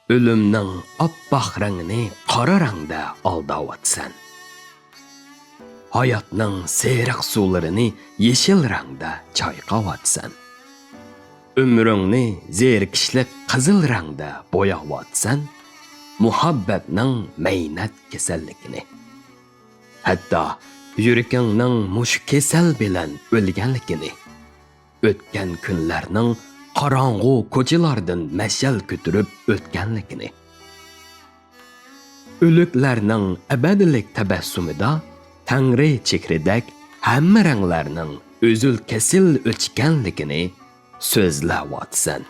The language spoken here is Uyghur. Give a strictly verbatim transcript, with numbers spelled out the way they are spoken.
ئۆلۈمنىڭ ئاپئاق رەڭگىنى قارا رەڭدە ئالداۋاتىسەن. ھاياتنىڭ سېرىق سۇلىرىنى يېشىل رەڭدە چايقاۋاتىسەن. ئۆمرۈڭنى زېرىكىشلىك قىزىل رەڭدە بوياۋاتىسەن. مۇھەببەتنىڭ مەينەت كېسەللىكىنى. ھەتتا يۈرىكىڭنىڭ مۇشۇ كېسەل بىلەن ئۆلگەنلىكىنى. ئۆتكەن كۈنلەرنىڭ قاراڭغۇ كوچىلاردىن مەشئەل كۆتۈرۈپ ئۆتكەنلىكىنى. ئۆلۈكلەرنىڭ ئەبەدىلىك تەبەسسۇمىدا تەڭرى چېھرىدەك ھەممە رەڭلەرنىڭ ئۈزۈل-كېسىل ئۆچكەنلىكىنى سۆزلەۋاتىسەن.